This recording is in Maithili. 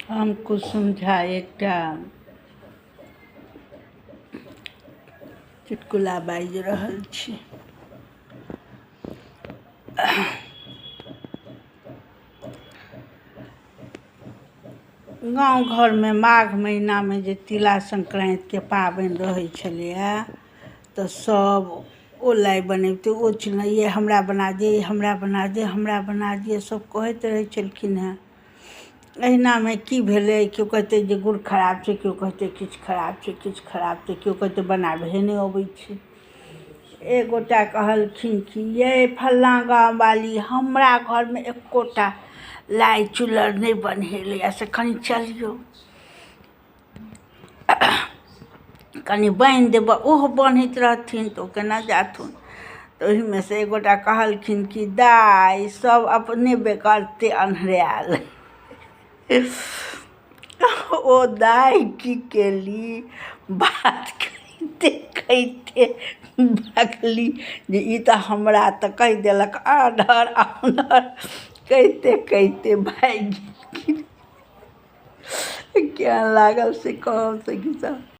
हम कुसुम झा एकटा चुटकुला बाजि रहल छी। गाँव घरमे माघ महिनामे जे तिला संक्रान्तिके पाबनि रहै छलैए तऽ सब ओ लाइ बनैबतै, ओ चिल्लाँ, ये हमरा बना दे, हमरा बना दे, हमरा बना दिअ, सब कहैत रहै छलखिन हेँ। एहिनामे की भेलै, केओ कहतै जे गुड़ खराब छै, केओ कहतै किछु खराब छै, किछु खराब छै, केओ कहतै बनाबहे नहि अबै छै। एक गोटा कहलखिन कि ये फल्लाँ गाँववाली, हमरा घरमे एकोटा लाइ चुल्लर नहि बन्हेलैए, से कनि चलियौ कनि बान्हि देबै। ओहो बन्हैत रहथिन तऽ ओ केना जाथुन। तऽ ओहिमे से एक गोटा कहलखिन कि दाइ, सब अपने बेगरते अन्हरायल। ओ दाइ की केली, बात कहिते कहिते भगली जे ई तऽ हमरा तऽ कहि देलक आन्हर आन्हर, कहिते कहिते भागि गेलखिन। केहन लागल से कहब सखी सब।